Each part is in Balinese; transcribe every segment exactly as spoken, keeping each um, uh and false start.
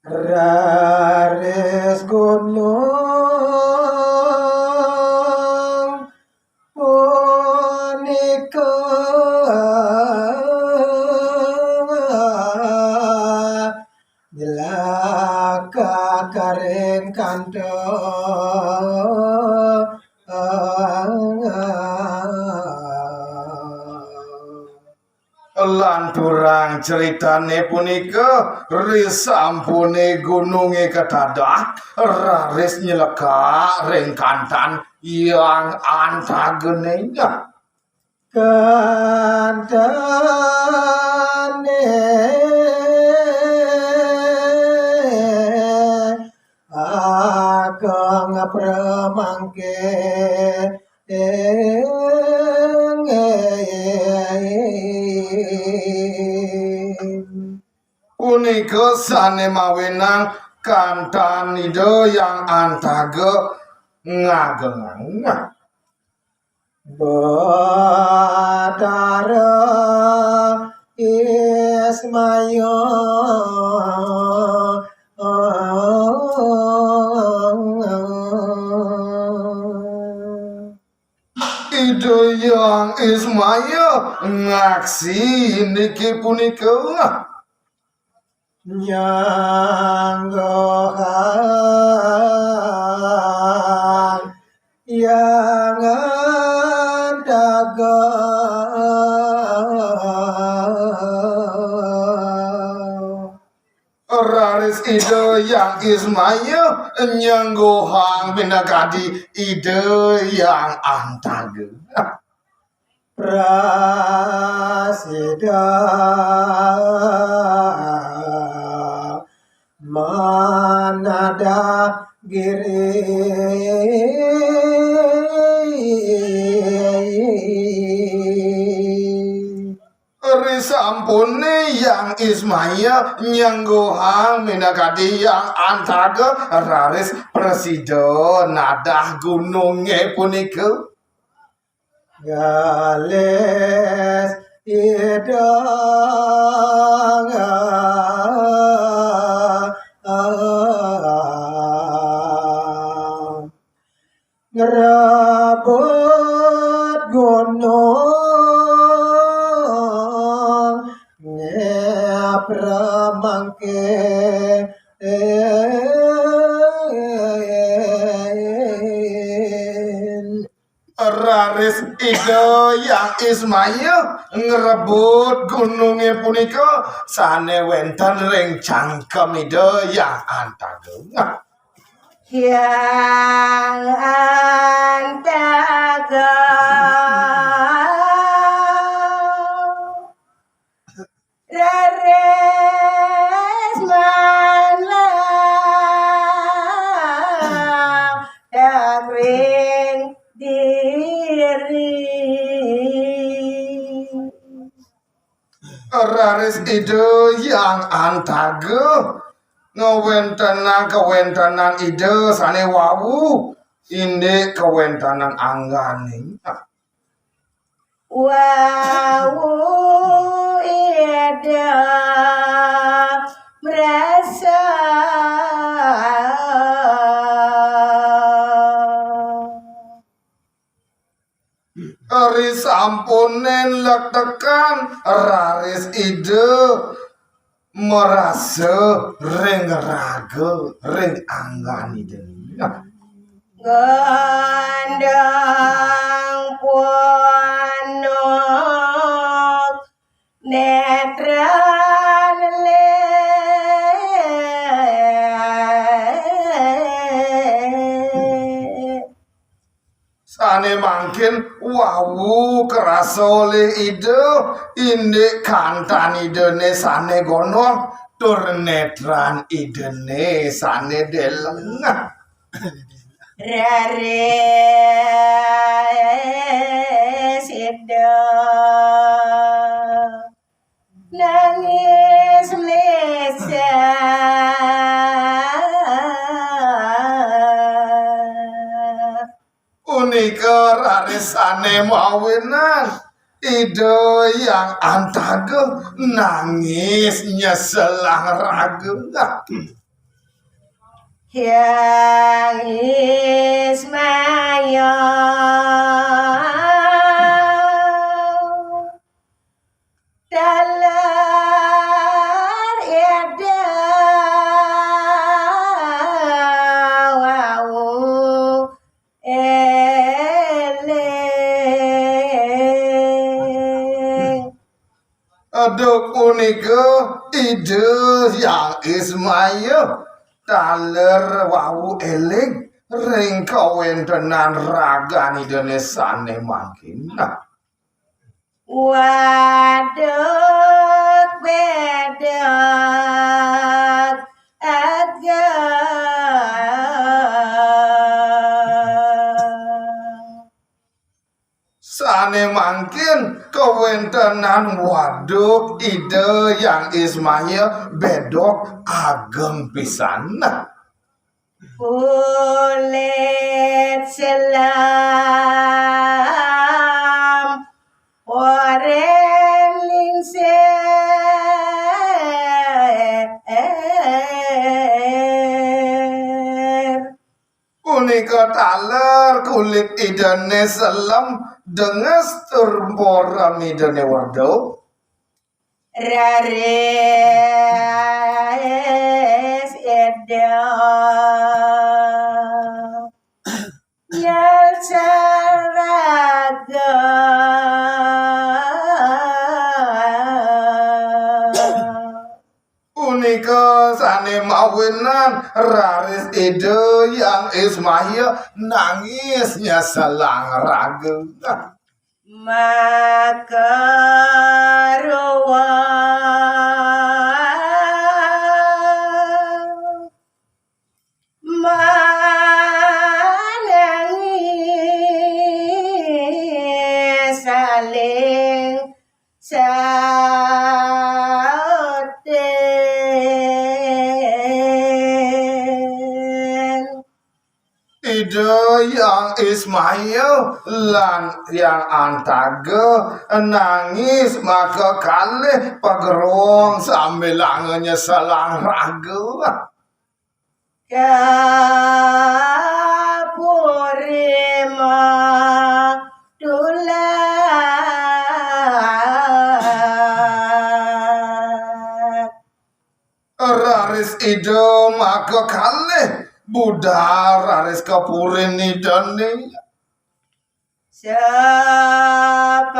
Raris gunung punika jelaka karing kantha. Lanturang critane punika, risampune gununge ketadah, raris nyelekak ring kantan Hyang Antagane. Kantane ageng pramangkin. Punika sane mawenang kantan Ida Hyang Antaga ngagengang. Batara Ismaya. Ida Hyang Ismaya ngaksi niki punika. Nyanggohang Hyang Antaga. Raris Ida Hyang Ismaya nyanggohang minakadi Ida Hyang Antaga. Prasida manadah giri. Risampune Hyang Ismaya nyanggohang minakadi Hyang Antaga, raris prasida nadah gununge punika. Galis Ida ngrebut gunung ngepramangkin. Raris Ida Hyang Ismaya ngrebut gununge punika sane wenten ring cangkem Ida Hyang Antaga. Hyang Antaga. Raris manah daging diri. Raris Ida Hyang Antaga ngawentenang kawentenan Ida sane wau, indik kawentenan anggane. Wau Ida marasa. Risampune lektekan, raris Ida marasa ring raga, ring anggan Ida. Gendang punuk netran lek. Sane mangkin wau krasa olih Ida, indik kantan Idane sane gondong, tur netran Idane sane deleng. Raris Ida nangis mlesat. Punika rarisane mawinan Ida Hyang Antaga nangis nyeselang raga. Hyang Ismaya taler ida wau eling. Aduh, punika Ida Hyang Ismaya taler wau eling ring kawentenan ragan Idane sane mangkin. Nah. Waduk beduk ageng. Sane mangkin kawentenan waduk Ida Hyang Ismaya bedok ageng pisan. Kulit selam oren lingsir. Punika taler kulit Idane selem, denges tur mboren Idane wedok. Raris Ida nyel raga. Punika sane mawinan raris Ida Hyang Ismaya nangis nyeselang raga. Maka ruwang manangis saling sautin. Ida Hyang Ismaya lan Hyang Antaga nangis maka kalih pagerong sambilanga nyeselang raga. Kapuri madulat. Raris Ida maka kalih budal raris ka purin Idane. Sepanjang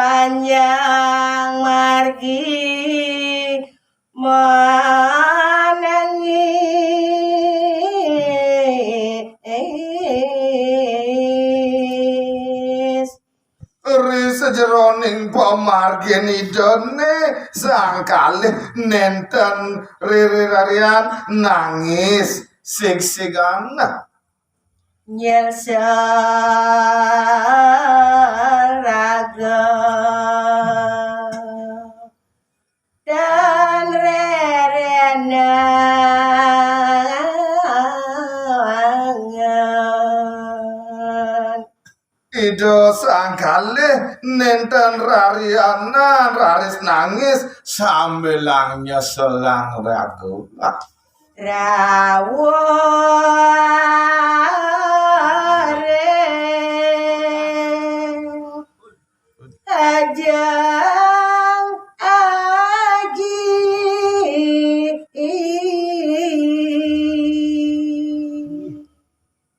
margi manangis. Ri sajeroning pamargin Idane sang kalih nenten rirarian nangis sigsigan. Nyelsa raga dan rerenangan. Ida sang kalih nenten rarianan raris nangis sambilang nyeselang raga. Rawuh ring ajeng aji.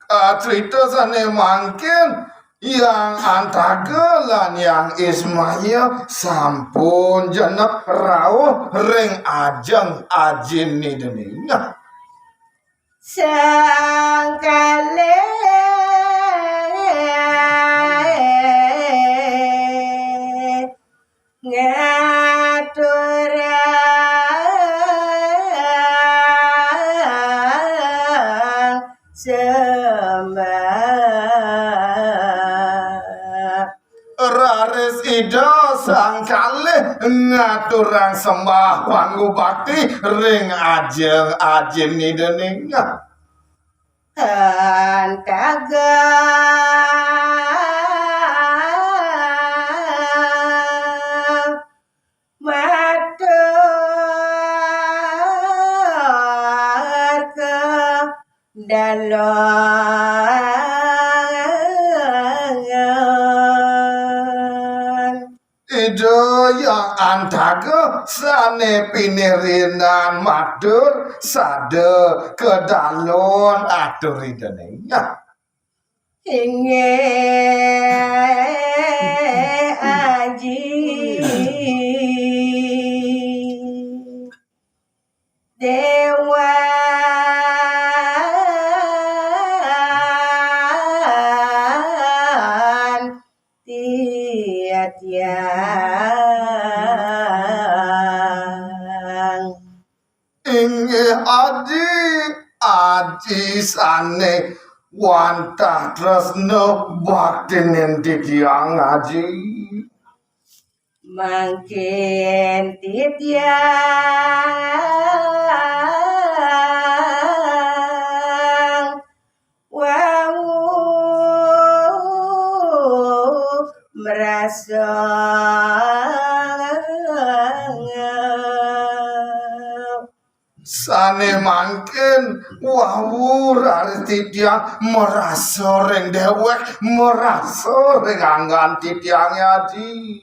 Kacrita sane mangkin Hyang Antaga lan Hyang Ismaya sampun jenek rauh ring ajeng ajin Idane. Sang kalih ngaturang sembah. Raris Ida sang kalih ngaturang sembah pangubakti ring ajeng ajin Idane. Antaga matur ka dalongan. Ida Hyang Antaga sané pinirinan matur sada kadalon atur Idané. Inggih Aji. Déwan titiang. Inggih Aji, Aji sané wantah tresna baktinin titiang Aji. Mangkin titiang wau marasa sané mangkin wau raris titiang marasa ring déwék, marasa ring anggan titiangé Aji.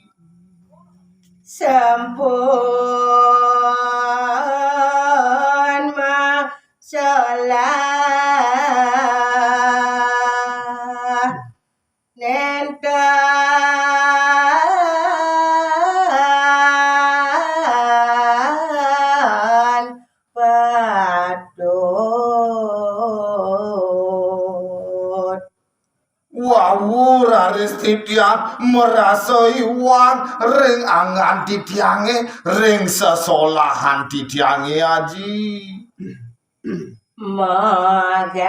Sampun masalah nénten patut. Wau raris titiang marasa iwang ring anggan titiangé, ring sesolahan titiangé Aji. Magarangin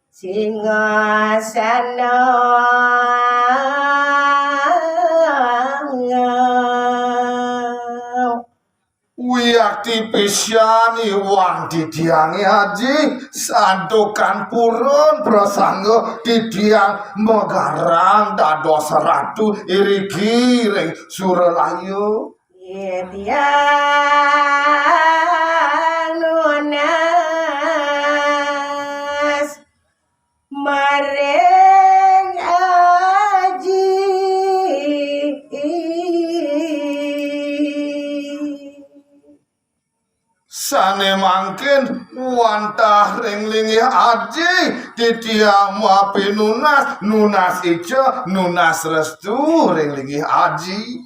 singasana. Wiakti pisan iwang titiangé Aji, santukan purun prasangga titiang magarang dados ratu iriki ring Suralaya. Titiang nunas maring Aji. Sané mangkin wantah ring linggih Aji, titiang mapinunas, nunas ica, nunas restu ring linggih Aji.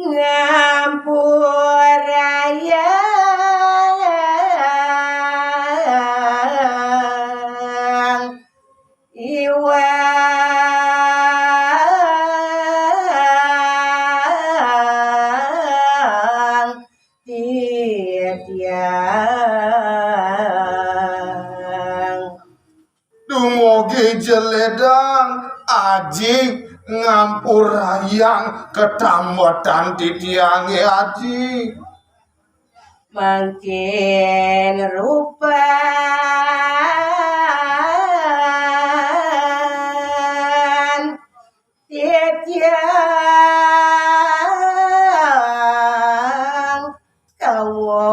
Ngampurayang iwang titiang. Dumugi jelédang, Aji, ngampurayang katambetan titiangé, Aji. Mangkin rupan titiang kawan.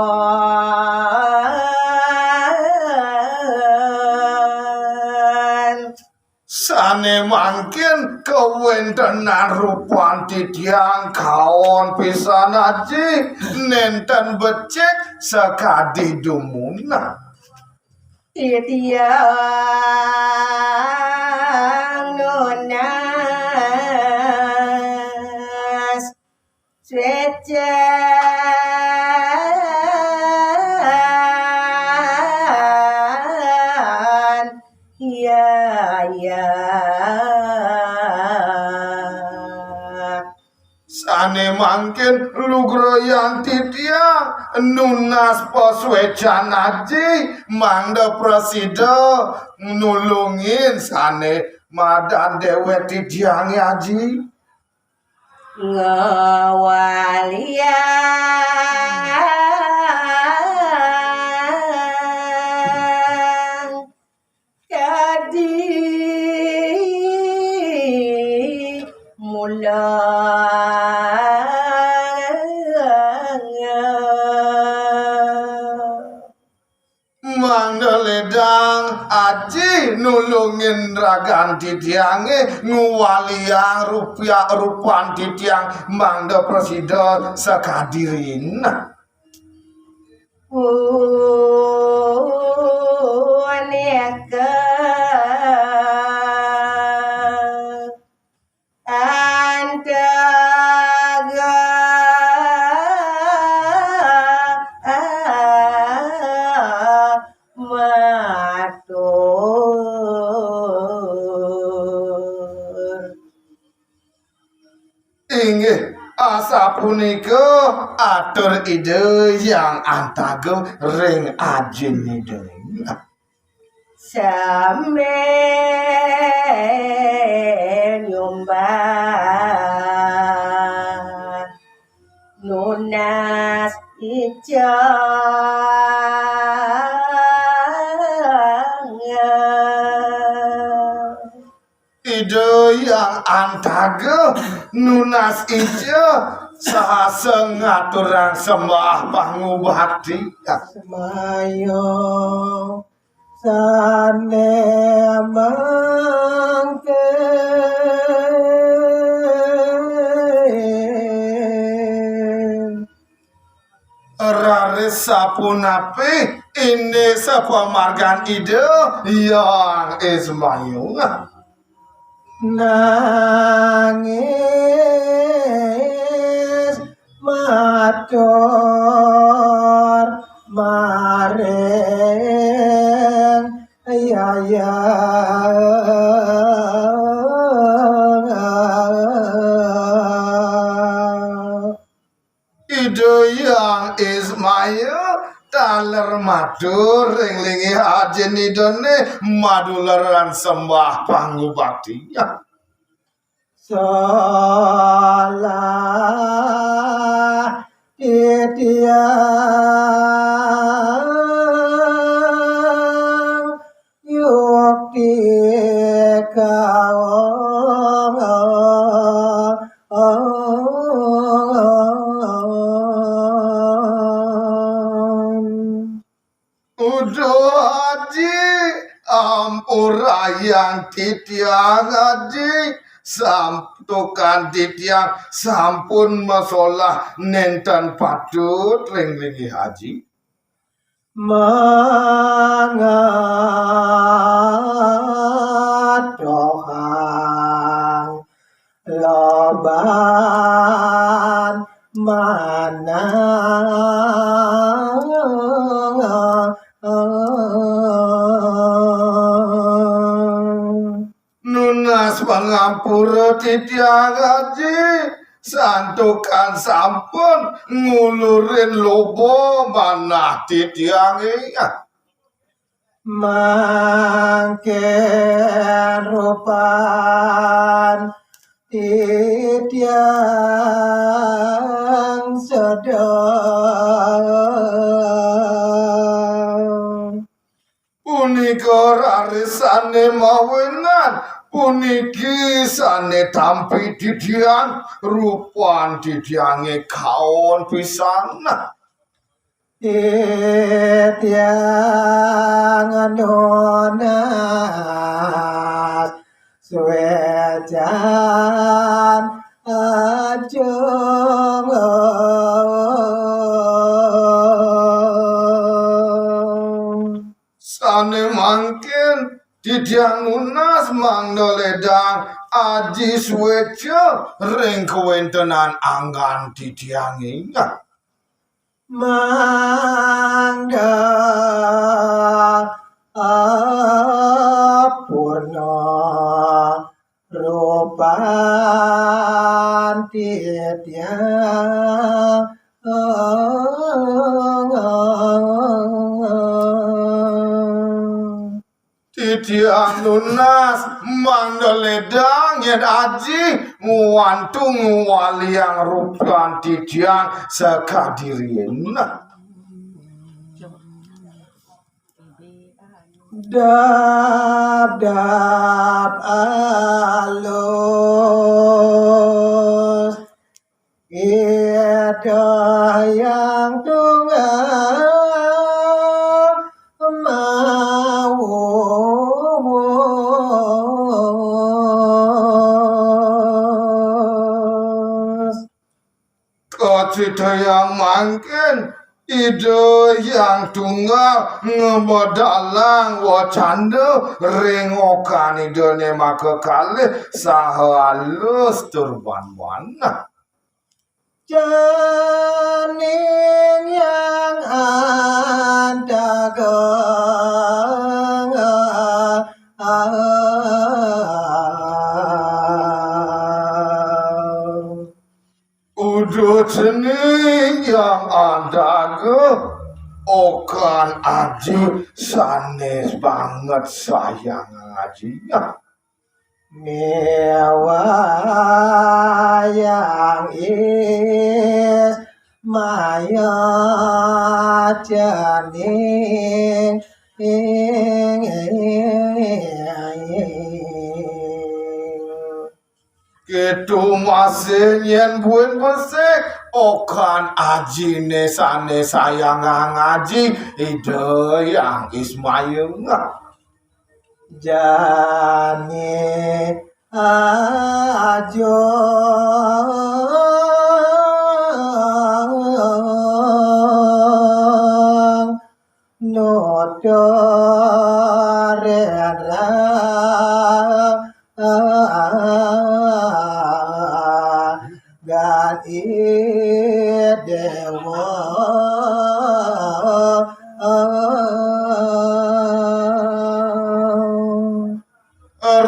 Sané mangkin kawéntenan rupan titiang kaon pisan, Aji, nénten becik sakadi dumun. Titiang nunas swécan. Iya, iya. Sané mangkin lugrayang titiang nunas paswécan, Aji, mangda prasida nulungin sané madan déwék titiangé, Aji. Ngawaliang kadi mula. Aji nulungin ragan titiangé, nguwaliang rupiah rupan titiang mangda prasida sakadi rinah. Punika antaga matur. Inggih, asapunika atur Ida Hyang Antaga ring Ajin Ida. Sambil nyumbah nunas icang. Ida Hyang Antaga nunas ica saha ngaturang sembah pangubakti. Semaya sané mangkin. Raris sapunapi indik sapamargan Ida Hyang Ismayung? Nangis matur maring Hyang. Ida Hyang Ismayung taler matur ring linggih Ajin Idané maduleran sembah pangubakti. Salah titiang yukti kaong. Uduh Aji, ampurayang titiang Aji, santukan titiang sampun masolah nénten patut ring linggih Aji. Mangatohang loban manah. Nunas pangampura titiang Aji, santukan sampun ngulurin loba manah titiangé. Mangkin rupan titiang sedeng. Punika raris sané mawinan, puniki sané tampi titiang, rupan titiangé kaon pisan. Titiang nunas suécan ajeng. Sané mangkin titiang nunas mangda lédang Aji suéca ring kawéntenan anggan titiangé. Mangda apurna rupan titiang. Titiang nunas mangda lédang yén Aji ngwantu ngwaliang rupan titiang sakadi riin. Dab dab alus Ida Hyang Tunggal Mawu. Kacritayang mangkin Ida Hyang Tunggal ngamedalang wacana ring okan Idané makakalih saha alus tur banwana. Cening Hyang Antaga. Uduh cening Hyang Antaga, okan aji sané banget sayang aji. Miwayang Ismaya cening. Kéto masih nyén buin besik, okan ajiné sané sayangang aji, Ida Hyang Ismaya. Jani ajung nuturin ragan Idéwa.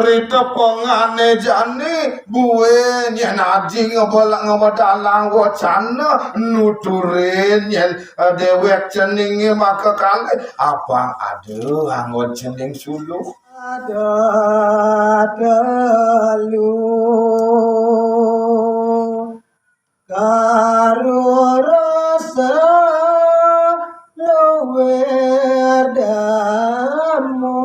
Ri tepengané jani, buin nyén aji ngebel-, ngemedalang wacana, nuturin nyén, eh, déwék ceningé makakalih, apang ada anggon cening suluh. Ada telu. Karo rasa luwih demo.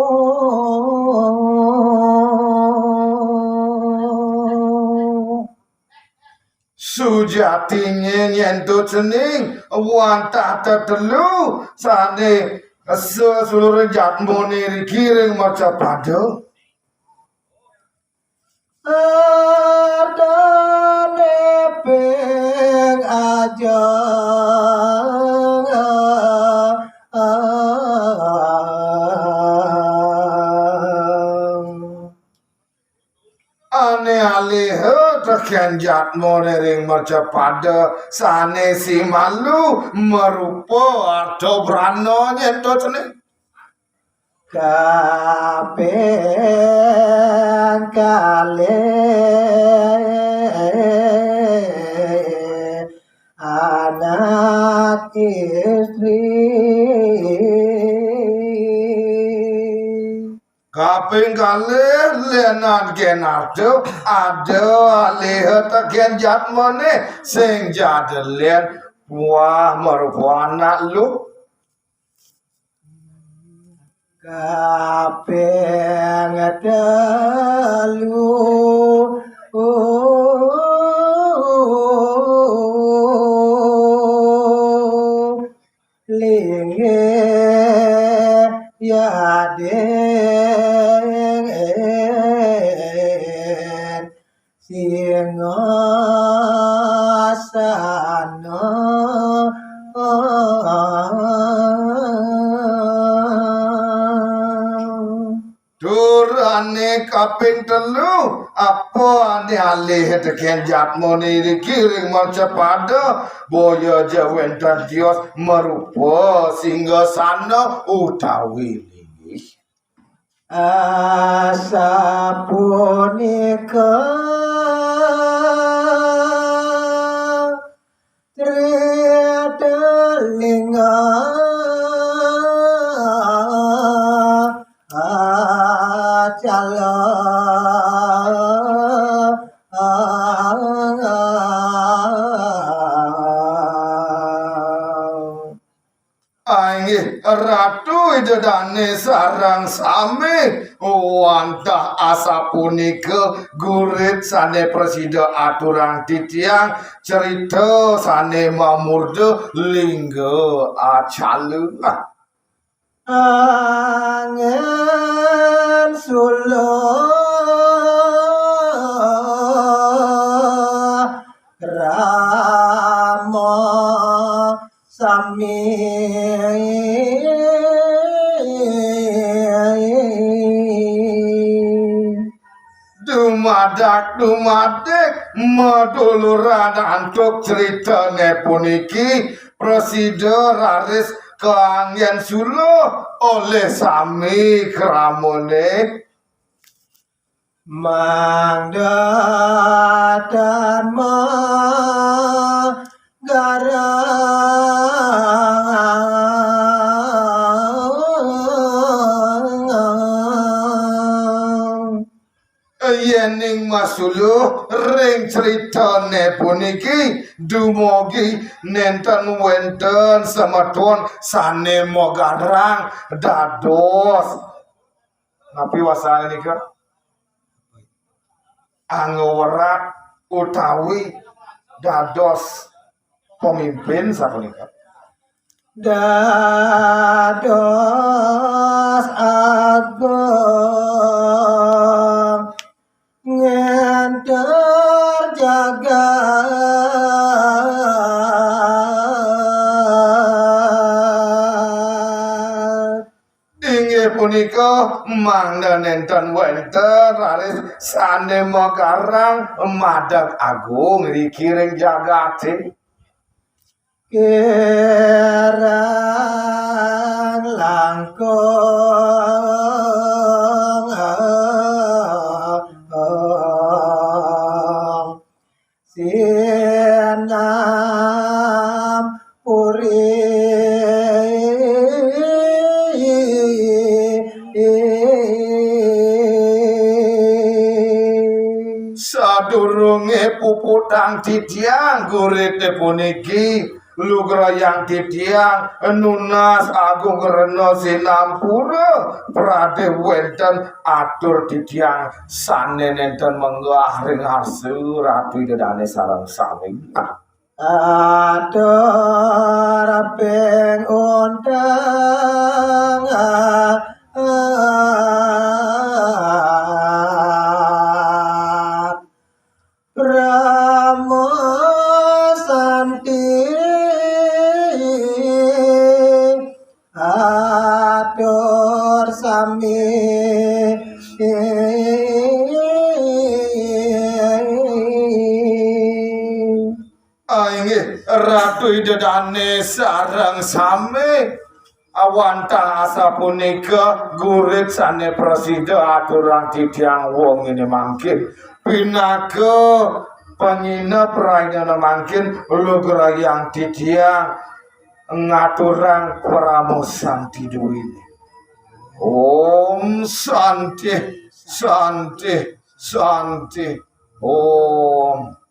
Sujatiné nyén to cening wantah tetelu sané seseluruh jatmané ring mercapada. Adané ping ajeng. Ané aliha tekén jatmané ring mercapada sané simalu marupa arta brana nyén to cening. Kaping kalih anak istri. Kaping kalih lénan gén arta, ada aliha tekén jatmané sing jada lén puah marupa anak lu. Kaping telu linggih yading singgasana. Tur ané kaping telu, apa ané alih tekén jatmané iriki ring mercapada, boya ja wénten tios marupa singgasana utawi linggih. Asapunika Tri Telingga Acala. Inggih Ratu Ida Dané sareng sami, wantah asapunika gurit sané prasida aturang titiang, cerita sané mamurda Lingga Acala. Angin suluh ram Sami. Dumadak dumadik maduluran antuk critané puniki, prasida raris kanggén suluh olih sami kramané. Mangda tan magarang. Yéning masuluh ring critané puniki, dumugi nénten wénten semeton sané magarang dados. Napi wastané nika? Angga werat utawi dados pemimpin sapunika. Dados agung ngénter jagat. Inggih punika, mangda nénten wénten raris sané magarang madeg agung riki ring jagaté. Kirang langkung sinam puri. Sadurungé puputang titiang gurité puniki, lugrayang titiang nunas agung rena sinampura, pradé wénten atur titiang sané nénten menggah ring arsa Ratu Ida Dané sareng sami. Atur ping unteng Parama Santi. Atur sami. Ah, inggih, Ratu Ida Dané sareng sami. Wantah asapunika gurit sané prasida aturang titiang wenginé mangkin. Pinaka panyineb rahinané mangkin, lugrayang titiang ngaturang parama santi duéné. Om Santi, Santi, Santi. Om.